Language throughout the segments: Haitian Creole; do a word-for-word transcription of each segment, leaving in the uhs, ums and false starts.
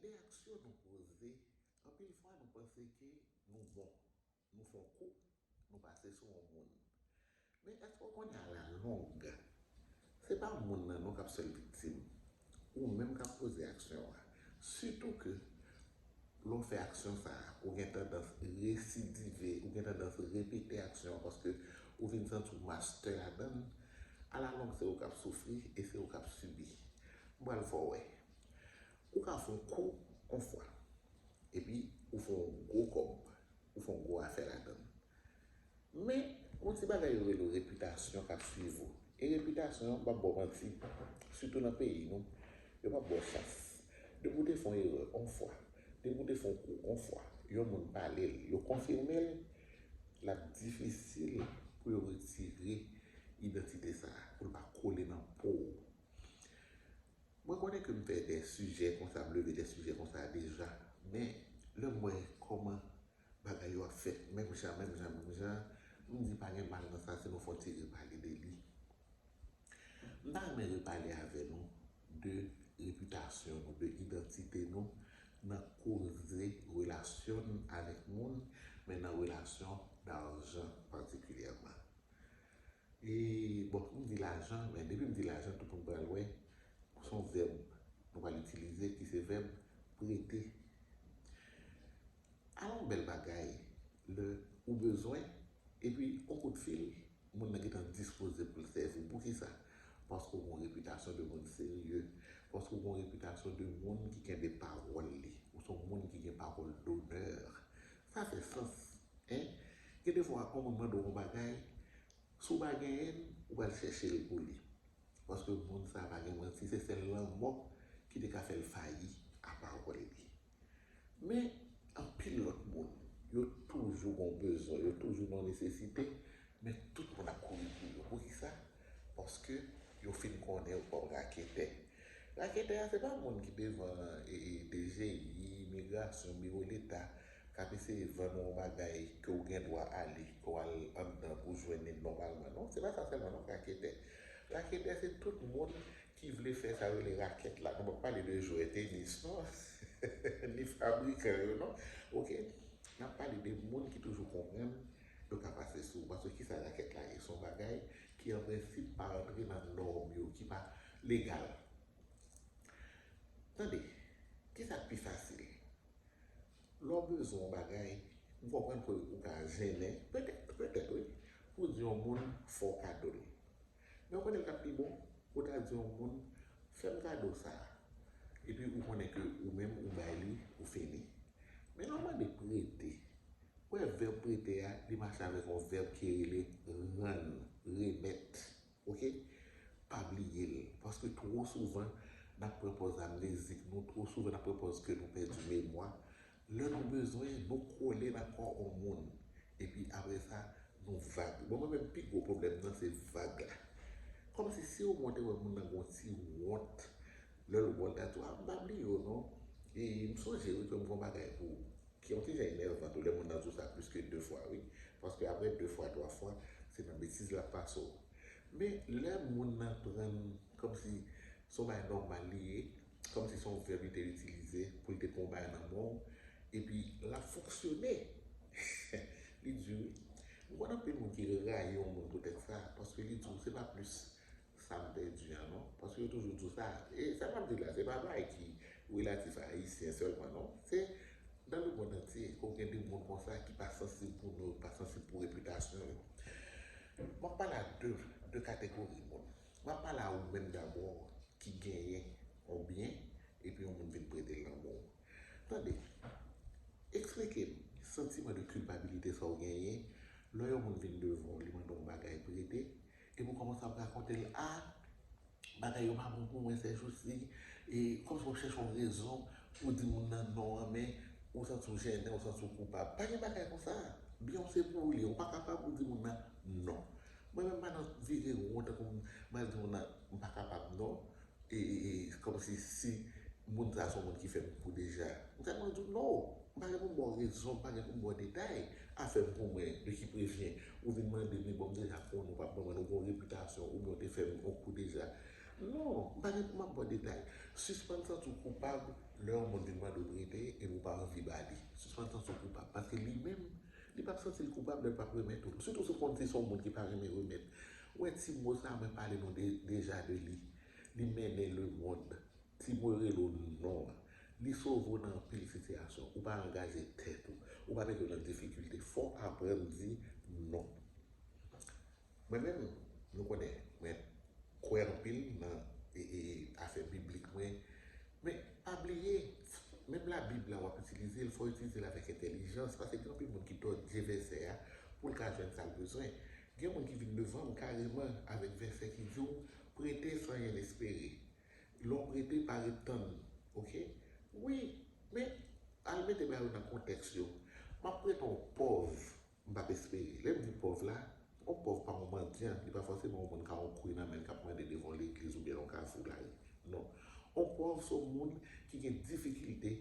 Reaksyon nou poze, anpil fwa nou panse ke nou bon. Nou fè yon kou, nou pase sou yon moun. Men èske w konnen alalong, se pa moun nan non k ap sèl viktim? Ou menm k ap poze aksyon an. Sitou ke lè w fè aksyon sa a, ou gen tandans residive, ou gen tandans repete aksyon an paske ou vin santi w mastè ladan l. Alalong, se ou k ap soufri e se ou k ap sibi. M pral fè w wè. Ou ka fè yon kou yon fwa, epi ou fè yon gwo kòb, ou fè yon gwo afè ladan l. Men, yon ti bagay yo rele repitasyon k ap swiv ou. E repitasyon an, m p ap ba w manti, sitou nan peyi nou, yo p ap ba w chans. Depi w te fè yon erè yon fwa, depi w te fè yon kou yon fwa, yon moun pale l, yo konfime l, l ap difisil pou yo retire idantite sa a, pou l pa kole nan po w. Mwen konnen ke m fè de sijè konsa, m leve de sijè konsa deja, men lè m wè kòman bagay yo ap fèt menm jan, menm jan, menm jan, m di pa gen mal nan sa si nou fè yon ti repale de li. M ta renmen repale avè nou de repitasyon nou, de idantite nou nan koze relasyon n avèk moun, men nan relasyon dajan patikilyèman. E, bon, m di lajan, men depi m di lajan, tout moun pral wè se yon vèb nou pral itilize ki se vèb prete. Ala yon bèl bagay lè ou bezwen, epi yon kout fil, moun nan gentan dispoze pou l sèvi w. Poukisa? Paske w gen yon repitasyon de moun serye. Paske w gen yon repitasyon de moun ki kenbe pawòl li. Ou se yon moun ki gen pawòl donè. Sa fè sans, en? Gen de fwa, yon moun mande w yon bagay, si w pa genyen l, ou pral chèche l pou li. Paske moun sa a pa gen manti, se sèl lanmò ki te ka fè l fayi a pawòl li. Men, anpil lòt moun, yo toujou gen yon bezwen, yo toujou nan nesesite, men tout moun ap kouri pou yo. Poukisa? Paske yo fin konnen yo kòm raketè. Raketè a, se pa moun ki devan, e, e, D G I, imigrasyon, biwo leta, k ap eseye vann ou yon bagay ke w gen dwa ale, ke w al anndan pou w jwenn li nòmalman. Non, se pa sa sèlman, non, raketè. Raketè, se tout moun ki vle fè sa yo rele rakèt la. Nou p ap pale de jwè tenis, non. Ni fabrikan yo, non. Oke? N ap pale de moun ki toujou konprann yo ka pase sou ou. Paske kisa rakèt la ye? Se yon bagay ki, an prensip, pa rantre nan nòm yo, ki pa legal. Tande, kisa k pi fasil? Lè w bezwen yon bagay, m konprann ke ou ka jennen, petèt, petèt, wi, pou w di yon moun fè w kado l. Men w konnen l t ap pi bon, ou ta di yon moun, fè m kado sa a. Epi ou konnen ke ou menm, ou bay li, ou fini. Men lè w mande prete, ou wè vèb prete a, li mache avèk yon vèb ki rele rann, remèt. Oke? Pa bliye l. Paske twò souvan, n ap pran pòz amnezik nou, twò souvan n ap pran pòz ke nou pèdi memwa. Lè nou bezwen, nou kole nan kò yon moun. Epi apre sa, nou vag. Bon, mwen menm, pi gwo pwoblèm nan, se vag la. Kòmsi si omwen w te wè moun nan gen yon ti wont, lè l wè w, l ta di w, a, m pa bliye w non. E m sonje wi ke m gen yon bagay pou ou. Ki yon ti jan enèvan tou lè moun nan di w sa plis ke de fwa, wi. Paske apre de fwa, twa fwa, se nan betiz l ap pase w. Men lè moun nan pran l kòmsi se yon bagay nòmal li ye, kòmsi se yon vèb li te itilize pou l te pran yon bagay nan men w, epi l ap fonksyone. Li di wi. M konn anpil moun ki rayi yon moun poutèt sa, paske li di w se pa plis sa m pèdi an non. Paske yo toujou di w sa. E sa m ap di la, se pa bagay ki relatif a Ayisyen sèlman non. Se dans le monde entier ke w gen de moun konsa ki pa sansib pou non yo, pa sansib pou repitasyon yo. M ap pale a de, de kategori moun. M ap pale a ou menm dabò ki genyen yon byen, epi yon moun vin prete l nan men w. Tande, eksplike m santiman de kilpabilite sa w genyen lè yon moun vin devan w, li mande w yon bagay prete, epi w kòmanse ap rakonte l, a, bagay yo pa bon pou mwen sèjousi, e kòmsi w ap chèche yon rezon pou w di moun nan non an, men ou santi w jennen, ou santi w koupab. Pa gen bagay konsa. Byen w se pou ou li ye, ou pa kapab pou w di moun nan non. Mwen menm m pa nan vire won tankou m al di moun nan m pa kapab non. E, e, e, kòmsi si moun sa se yon moun ki fè m kou deja. M tèlman di w non, m pa gen pou m ba w rezon, m pa gen pou m ba w detay. Afè m pou mwen, de ki prevyen? Ou vin mande m li, bon, m deja konnen w p ap ban mwen l, ou gen yon repitasyon, oubyen w te fè m yon kou deja. Non, m pa gen pou m ap ba w detay. Sispann santi w koupab lè yon moun vin mande w prete epi w pa anvi ba li. Sispann santi w koupab, paske li menm, li p ap santi l koupab lè l p ap remèt ou l. Sitou si w konn si se yon moun ki pa renmen remèt. Ou wè ti mo sa, mwen pale nou de, deja de li. Li mennen lemonn. Ti mo yo rele w non an. Li sove w nan anpil sitiyasyon. Ou pa angaje tèt ou. Ou pa mete w nan difikilte. Fò w aprann di non. Mwen menm, nou konnen, mwen kwè anpil nan e, e, afè biblik mwen. Men pa bliye, menm Labib la w ap itilize l, fò w itilize l avèk entèlijans, paske gen anpil moun ki tòdye vèsè a pou l ka jwenn sa l bezwen. Gen moun ki vin devan m kareman avèk vèsè ki di w prete san anyen espere. Lè w prete, pa ret tann, oke? Wi, men al mete bagay yo nan kontèks yo. M ap prete yon pòv, m p ap espere. Lè m di pòv la, yon pòv pa yon mandyan, li pa fòseman yon moun k a yon kwi nan men l k ap mande devan yon legliz oubyen yon kafou lari. Non. Yon pòv se yon moun ki gen difikilte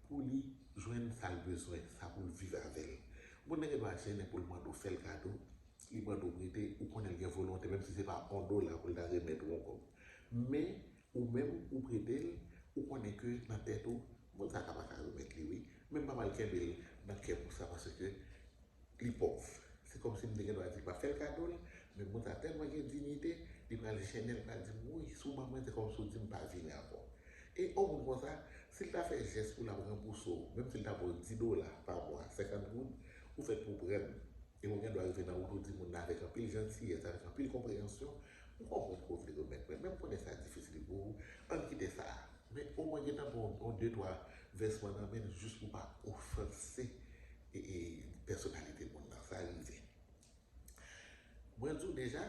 pou li jwenn sa l bezwen, sa pou l viv avè l. Moun nan gen dwa jennen pou l mande w fè l kado, li mande w prete, ou konnen l gen volonte, menm si se pa yon dola pou l ta remèt ou yon kòb. Men, ou menm, ou prete l, ou konnen ke nan tèt ou, moun sa ka pa ka remèt li, wi. Men m pa pral kenbe l nan kè pou sa, paske li pòv. Se kòmsi m te gen dwa di l pa fè l kado l, men moun sa tèlman gen diyite, li pral jennen, li pral di m, wi, si w ban mwen, se kòmsi w di m pa vini ankò. E yon moun konsa, si l ta fè jès pou l ap ranbouse w, menm si l ta ba w dis dola pa mwa, senkant goud, ou fèt pou w pran l. E ou gen dwa rive nan wout ou di moun nan avèk anpil jantiyès, avèk anpil konpreyansyon, m konprann ke w vle remèt mwen, men m konnen sa difisil pou ou, ann kite sa. Men omwen gentan pran yon de, twa vèsman nan men l jis pou w pa ofanse e, e, pèsonalite moun nan. Sa rive. Mwen di w deja,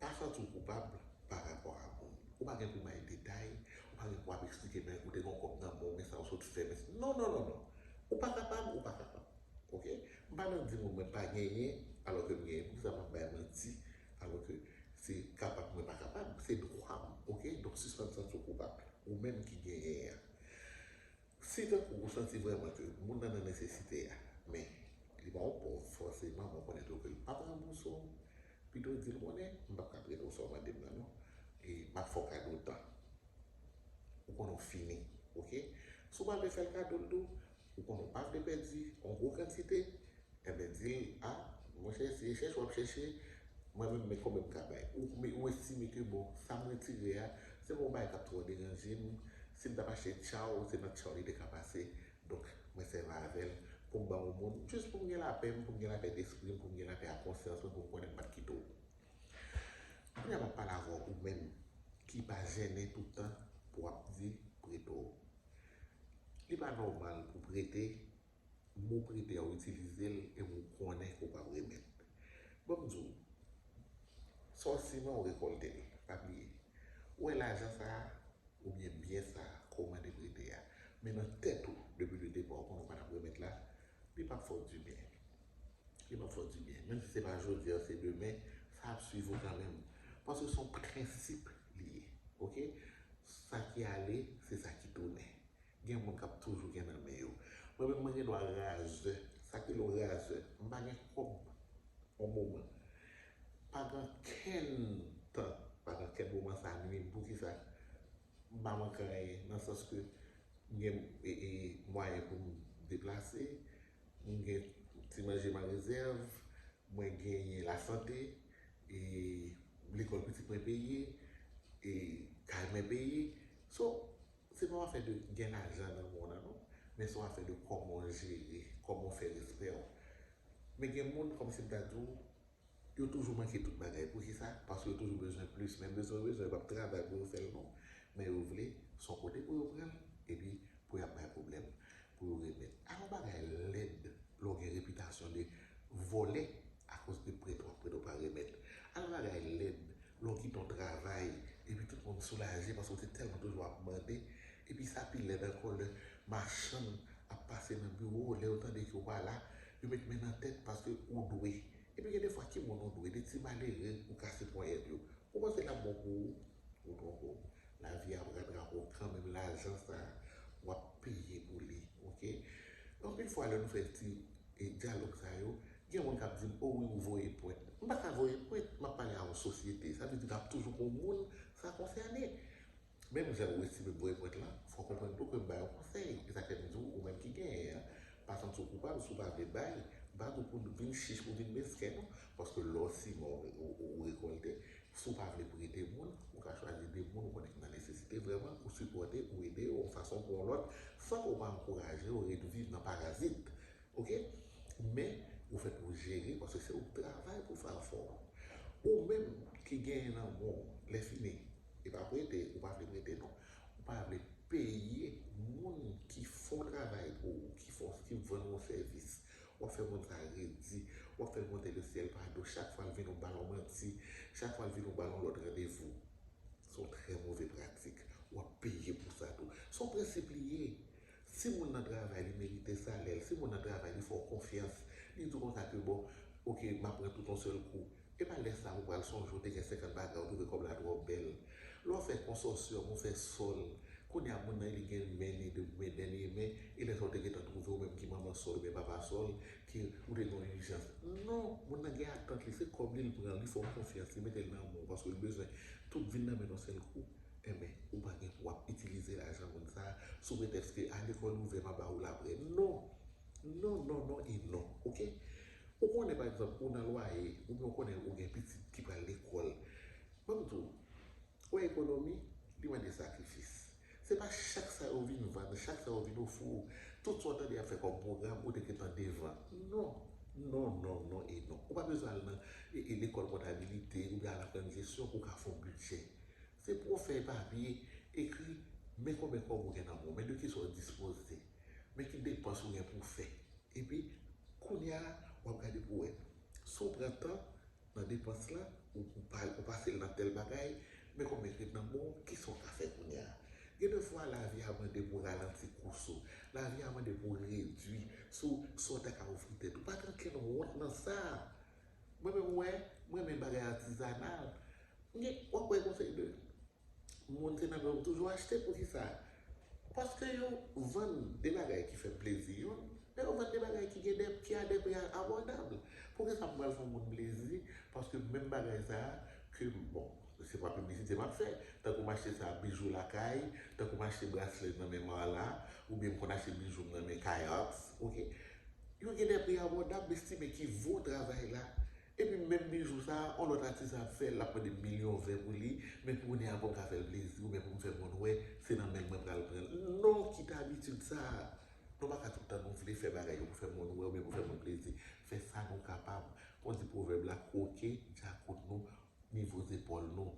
pa santi w koupab pa rapò a moun. Ou pa gen pou bay detay, ou pa gen pou ap eksplike, men ou te gen yon kòb nan men w, men sa w sot fè, men non, non, non, non. Ou pa kapab, ou pa kapab. Oke? M pa nan di moun mwen pa genyen, alò ke m genyen. Poukisa m ap bay manti, alò ke se kapab mwen pa kapab? Se dwa m, oke? Donk, sispann santi w koupab. Ou menm ki genyen an. Si tankou ou santi vrèman ke moun nan nan nesesite a, men li pa yon pòv fòseman, mwen konnen tou ke l p ap ranbouse w, pito di l konnen, m p ap ka prete w sa w mande m nan non, e m ap fè w kado tan. Ou konnen w fini, oke? Si w pa vle fè l kado l tou, ou konnen w pa vle pèdi yon gwo kantite, enben di l, a, monchè, se chèche w ap chèche, mwen menm, men konbyen m ka bay. Ou, ou estime ke, bon, sa m retire a, se yon bagay k ap twò deranje m. Si m t ap achte tchaw, se nan tchaw li te ka pase. Donk, mwen sèvi avè l pou m ba yon moun, jis pou m gen lapè m, pou m gen lapè despri m, pou m gen lapè a konsyans mwen, pou m konnen m pa t kite w. Kounye a m ap pale avè w ou menm ki pa jennen tout tan pou w ap di prete w. Li pa nòmal pou prete, mo prete a w itilize l epi w konnen ke w p ap remèt. Ban m di w, sa w simen w rekòlte l, pa bliye. Ou wè lajan sa a, oubyen byen sa a ke w mande prete a. Men nan tèt ou, depi le depa, ou konnen w pa t ap remèt la, li p ap fè w dibyen. Li p ap fè w dibyen. Menm si se pa jodi a, se demen, sa ap swiv ou kanmenm. Paske se yon prensip li ye. Oke? Sa ki ale, se sa ki tounen. Gen moun k ap toujou gen nan men yo. Mwen menm, mwen gen dwa razè. Sa k rele w razè? M pa gen kòb yon moman. Pa gen kenn tan, pa gen kenn moman sa nwi m. Poukisa? M pa manke anyen, nan sans ke m gen, e, e, mwayen pou m deplase, m gen ti manje m an rezèv, mwen genyen lasante, e, lekòl pitit mwen peye, e, kay mwen peye. So, se pa yon afè de gen lajan nan men w nan non, men se yon afè de kòman w jere, kòman w fè respè w. Men gen moun, kòmsi m ta di w, yo toujou manke tout bagay. Poukisa? Paske yo toujou bezwen plis. Men bezwen yo bezwen, yo p ap travay pou yo fè l non. Men yo vle, se yon kote pou yo pran l, epi pou y ap bay pwoblèm, pou yo remèt. Al yon bagay lèd lè w gen repitasyon de vòlè akoz de prete w ap prete w pa remèt. Al yon bagay lèd lè w kite yon travay, epi tout moun soulaje paske w te tèlman toujou ap mande. Epi sa pi lèd ankò lè machann ap pase nan biwo w, lè yo tande ke w pa la, yo met men nan tèt paske ou dwe. Epi gen defwa ki moun ou dwe, de ti malere ou kase ponyèt yo. Ou panse l ap bon pou ou? Ou twonpe w. Lavi ap ratrape w kanmenm, lajan sa a, w ap peye pou li, oke? Anpil fwa, lè nou fè ti, e, dyalòg sa yo, gen moun k ap di m, o wi, ou voye pwent. M pa ka voye pwent, m ap pale a yon sosyete. Sa vle di, l ap toujou gen yon moun sa konsène. Menm jan ou estime m voye pwent lan, fò w konprann tou ke m ba yon konsèy. E sa k fè m di w, ou menm ki genyen an, pa santi w koupab si w pa vle bay. M pa di w pou w vin chich, pou w vin mesken, non. Paske lè w simen, ou, ou, ou rekòlte. Si w pa vle prete moun, ou ka chwazi de moun ou konnen ki nan nesesite vrèman, ou sipòte, ou ede yo yon fason pou yon lòt, san ke w pa ankouraje yo ret viv nan parazit. Oke? Men, ou fè pou jere, paske se ou k travay pou fè afè w. Ou menm ki genyen nan men w, lè fini, e pa prete, ou pa vle prete non. Ou pa vle peye moun ki fè yon travay pou ou, ki fè, ki vann yon sèvis. W ap fè moun sa redi, w ap fè l monte le syèl pa do chak fwa l vin ou ba l yon manti, chak fwa l vin ou ba l yon lòt randevou. Se yon trè move pratik. W ap peye pou sa tou. Se yon prensip li ye. Si moun nan travay, li merite salè l, si moun nan travay, li fè w konfyans, li di w konsa ke bon, oke, m ap pran tout yon sèl kou. E pa lè sa a ou pral sonje w te gen senkant bagay, ou twouve kòb la twò bèl. Lè w fè konsòsyòm, ou fè sòl, kounye a moun nan li gen men li de men dènye men, e lè sa a ou te gentan twouve ou menm ki manman sòl oubyen papa sòl, ki ou te gen yon ijans. Non, moun nan gen atant li, se kòb li l pran, li fè w konfyans, li mete l nan men w paske l bezwen tout vin nan men l yon sèl kou. Enben, ou pa gen pou w ap itilize lajan moun sa a sou pretèks ke a lekòl ouvè m a ba ou l aprè. Non! Non, non, non e non. Oke? Ou konnen, pa egzanp, ou nan lwaye, oubyen ou konnen ou gen pitit ki pral lekòl. Ban m di w, ou wè ekonomi, li mande sakrifis. Se pa chak sa yo vin vann, chak sa yo vin ofri w, tout sa w tande y ap fè kòm pwogram, ou te gentan devan. Non, non, non, non e non. Ou pa bezwen al nan e, e, lekòl kontabilite, oubyen al aprann jesyon pou w ka fè yon bidjè. Se pou w fè papye, ekri, men konbyen kòb ou gen nan men w, men de kisa w dispoze, men ki depans ou gen pou w fè. Epi, kounye a, w ap gade pou w wè. Si w pran tan nan depans lan, ou, ou, pa, ou pase l nan tèl bagay, men konbyen k ret nan men w, kisa w ka fè kounye a. Gen de fwa, lavi a mande pou w ralanti kous ou. Lavi a mande pou w redui sou sa w ta ka ofri tèt ou. Pa gen okenn wont nan sa. Mwen menm, mwen, mwen renmen bagay atizanal. M gen, w ap wè konsèy de moun se nan men w toujou achte. Poukisa? Paske yo vann de bagay ki fè plezi youn, men yo vann de bagay ki gen de, ki a de pri abòdab. Poukisa m pral fè yon moun plezi? Paske menm bagay sa a, ke, bon, se pa piblisite m ap fè. Tankou m achte sa, bijou lakay, tankou m achte braslè nan men Marla, oubyen m konn achte bijou m nan men Kayaks, oke? Yo gen de pri abòdab, m estime ki vo travay la. Epi menm bijou sa a, yon lòt atis ap fè l, l ap mande milyon ven pou li, men pou kounye a pou m ka fè l plezi, oubyen pou m fè moun wè, se nan men l mwen pral pran l. Non, kite abitid sa a. Nou pa ka tout tan nou vle fè bagay yo pou fè moun wè, oubyen pou fè moun plezi. Fè sa nou kapab. Kon di pwovèb la, kwoke djakout nou nivo zepòl nou.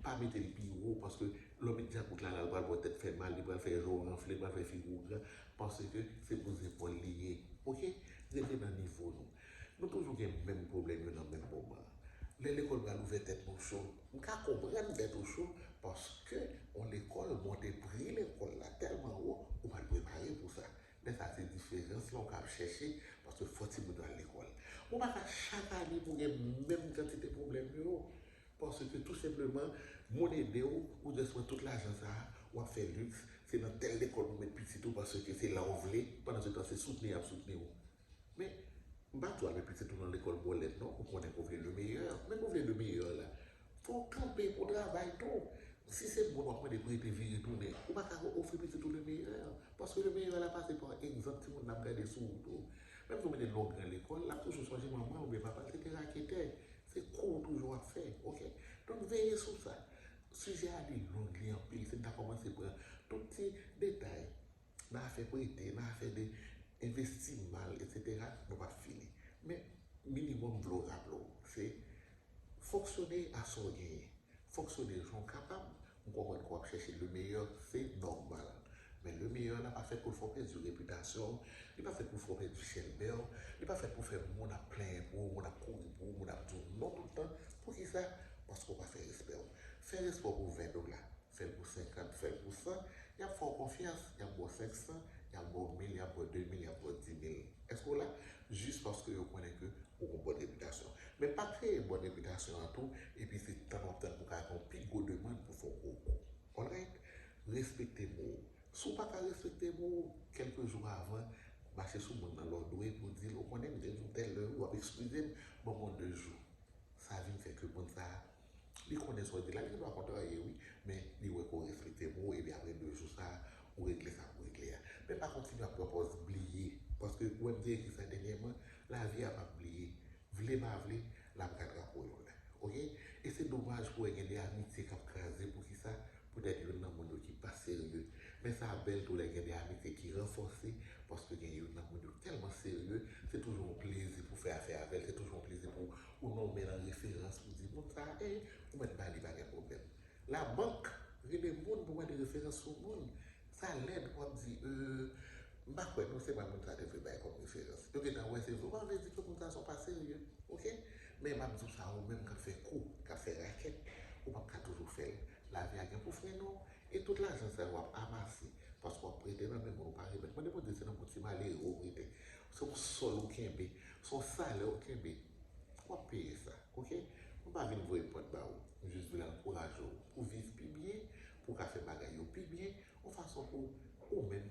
Pa mete l pi wo, paske lè w met djakout la la, l pral fè tèt fè mal, li pral fè je w ranfle, li pral fè figi w gran, paske se pou zepòl li ye. Oke? Rete nan nivo nou. Nou toujou gen menm pwoblèm yo nan menm moman an. Lè lekòl pral ouvè, tèt nou cho. M ka konprann tèt ou cho, paske yon lekòl monte pri lekòl la tèlman wo, ou pa t prepare pou sa. Lè sa a, se diferans lan w ka ap chèche, paske fò timoun yo al lekòl. Ou pa ka chak ane pou gen menm kantite pwoblèm yo. Paske tou senpleman, moun ede w, ou jis pran tout lajan sa a, w ap fè liks, se nan tèl lekòl pou met pitit ou, paske se la w vle, pandan se tan se soutni y ap soutni w. Men, m pa di w al met pitit ou nan lekòl bòlèt non, ou konnen ke w vle le meilleur. Men ke w vle le meilleur la, fò w kanpe pou w travay tou. Si se moun w ap mande prete, vire tounen, ou pa ka ofri pitit ou le meilleur. Paske le meilleur la pase pa egzanp timoun n ap gade sou ou tou. Menm si w mete l nan yon gran lekòl, l ap toujou sonje manman l oubyen papa l se te raketè. Se kou w toujou ap fè, oke? Donk, veye sou sa. Sijè a, li long, li anpil. Si n ta kòmanse pran tout ti detay nan afè prete, nan afè de envesti mal, etsetera, nou p ap fini. Men, minimòm, m vle w raple w, se fonksyone a sa w genyen. Fonksyone jan w kapab. M konprann ke w ap chèche le meilleur, se nòmal. Men le meilleur la pa fèt pou l fè w pèdi repitasyon w, li pa fèt pou l fè w pèdi chèlbè w, li pa fèt pou fè moun ap plenyen pou ou, moun ap kouri pou ou, moun ap di w non tout tan. Poukisa? Paske w pa fè respè w. Fè respè w pou ven dola, fè l pou senkant, fè l pou san, y ap fè w konfyans, y ap ba w senk san, y ap ba w mil, y ap ba w de mil, y ap ba w di mil. Èske w la? Jis paske yo konnen ke ou gon bòn repitasyon. Men pa kreye bòn repitasyon an tou, epi se tann w ap tann pou w ka gen yon pi gwo demann pou fè yon gwo kou. Alright? Respekte mo w. Si w pa ka respekte mo w, kèlke jou avan, mache sou moun nan lè w dwe pou w di l, ou konnen m te di w tèl lè, wi, w ap eskize m, ban m yon de jou. Sa vin fè ke moun sa a, Li konnen sa w di la, li gen dwa kontrarye, wi, men li wè ke w respekte mo w, epi apre de jou sa, ou regle sa pou regle a. Men pa kontinye ap pran pòz bliye, paske ou menm te ekri sa dènyèman, lavi a p ap bliye. Vle pa vle, l ap ratrape w yon lè. Oke? E se domaj pou wè gen de amitye k ap kraze. Poukisa? Poutèt youn nan moun yo ki pa serye. Men sa bèl tou lè gen de amitye ki ranfòse, paske gen youn nan moun yo tèlman serye, se toujou yon plezi pou fè afè avè l, se toujou yon plezi pou ou nonmen l an referans, pou di moun sa, e, ou mèt ba li, pa gen pwoblèm. Labank, rele moun pou mande referans sou moun. Sa lèd, w ap di, e, m pa kwè non, se mwen moun sa te vle bay kòm referans. Yo gentan wè se vre. Ou pa vle di ke moun sa se yon pa serye, oke? Men m ap di w sa, ou menm k ap fè kou, k ap fè rakèt, ou p ap ka toujou fè l. Lavi a gen pou frennen w, e tout lajan sa yo w ap amase, paske w ap prete nan men moun ou pa remèt. Mande Bondye se nan men yon ti malere ou rete. Se yon sòl ou kenbe, se yon salè ou kenbe. W ap peye sa, oke? M pa vin voye pòt ba ou. M jis vle ankouraje w pou w viv pi byen, pou w ka fè bagay yo pi byen, yon fason pou ou menm